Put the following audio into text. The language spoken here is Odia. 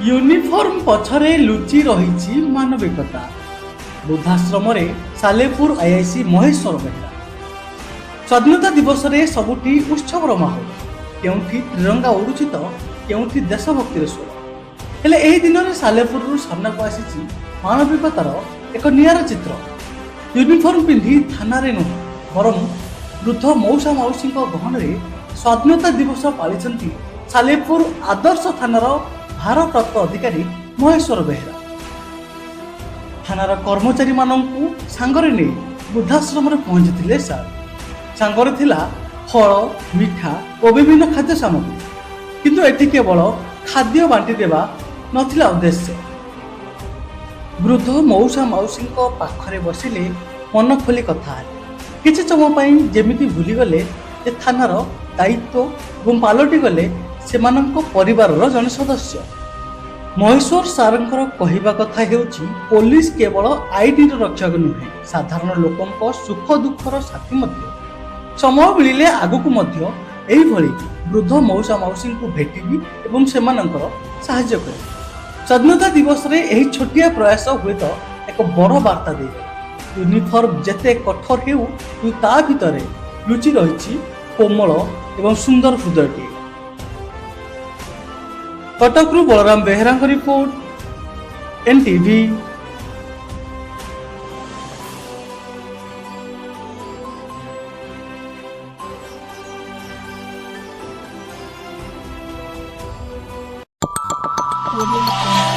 ୟୁନିଫର୍ମ ପଛରେ ଲୁଚି ରହିଛି ମାନବିକତା। ବୃଦ୍ଧାଶ୍ରମରେ ସାଲେପୁର ଆଇଆଇସି ମହେଶ୍ୱର ବେହେରା। ସ୍ୱାଧୀନତା ଦିବସରେ ସବୁଠି ଉତ୍ସବର ମାହୋଲ। କେଉଁଠି ତ୍ରିରଙ୍ଗା ଉଡୁଛି ତ କେଉଁଠି ଦେଶଭକ୍ତିର ସ୍ୱର। ହେଲେ ଏହି ଦିନରେ ସାଲେପୁରରୁ ସାମ୍ନାକୁ ଆସିଛି ମାନବିକତାର ଏକ ନିଆରା ଚିତ୍ର। ୟୁନିଫର୍ମ ପିନ୍ଧି ଥାନାରେ ନୁହେଁ, ବରଂ ବୃଦ୍ଧ ମଉସା ମାଉସୀଙ୍କ ଗହଣରେ ସ୍ୱାଧୀନତା ଦିବସ ପାଳିଛନ୍ତି ସାଲେପୁର ଆଦର୍ଶ ଥାନାର ଭାରପ୍ରାପ୍ତ ଅଧିକାରୀ ମହେଶ୍ୱର ବେହେରା। ଥାନାର କର୍ମଚାରୀମାନଙ୍କୁ ସାଙ୍ଗରେ ନେଇ ବୃଦ୍ଧାଶ୍ରମରେ ପହଞ୍ଚିଥିଲେ ସାର୍। ସାଙ୍ଗରେ ଥିଲା ଫଳ, ମିଠା ଓ ବିଭିନ୍ନ ଖାଦ୍ୟ ସାମଗ୍ରୀ। କିନ୍ତୁ ଏଠି କେବଳ ଖାଦ୍ୟ ବାଣ୍ଟି ଦେବା ନଥିଲା ଉଦ୍ଦେଶ୍ୟ। ବୃଦ୍ଧ ମଉସା ମାଉସୀଙ୍କ ପାଖରେ ବସିଲେ, ମନ ଖୋଲି କଥା ହେଲେ। କିଛି ସମୟ ପାଇଁ ଯେମିତି ଭୁଲିଗଲେ ଯେ ଥାନାର ଦାୟିତ୍ୱ ଏବଂ ପାଲଟି ଗଲେ ସେମାନଙ୍କ ପରିବାରର ଜଣେ ସଦସ୍ୟ। ମହେଶ୍ୱର ସାରଙ୍କର କହିବା କଥା ହେଉଛି, ପୋଲିସ କେବଳ ଆଇନର ରକ୍ଷକ ନୁହେଁ, ସାଧାରଣ ଲୋକଙ୍କ ସୁଖ ଦୁଃଖର ସାଥୀ ମଧ୍ୟ। ସମୟ ମିଳିଲେ ଆଗକୁ ମଧ୍ୟ ଏହିଭଳି ବୃଦ୍ଧ ମଉସା ମାଉସୀଙ୍କୁ ଭେଟିବି ଏବଂ ସେମାନଙ୍କର ସାହାଯ୍ୟ କରିବି। ସ୍ୱାଧୀନତା ଦିବସରେ ଏହି ଛୋଟିଆ ପ୍ରୟାସ ହୁଏତ ଏକ ବଡ଼ ବାର୍ତ୍ତା ଦେଇଗଲା। ୟୁନିଫର୍ମ ଯେତେ କଠୋର ହେଉ, କିନ୍ତୁ ତା ଭିତରେ ଲୁଚି ରହିଛି କୋମଳ ଏବଂ ସୁନ୍ଦର ହୃଦୟଟିଏ। କଟକରୁ ବଳରାମ ବେହେରାଙ୍କ ରିପୋର୍ଟ, ଏନ୍ଟିଭି। Audio Jungle.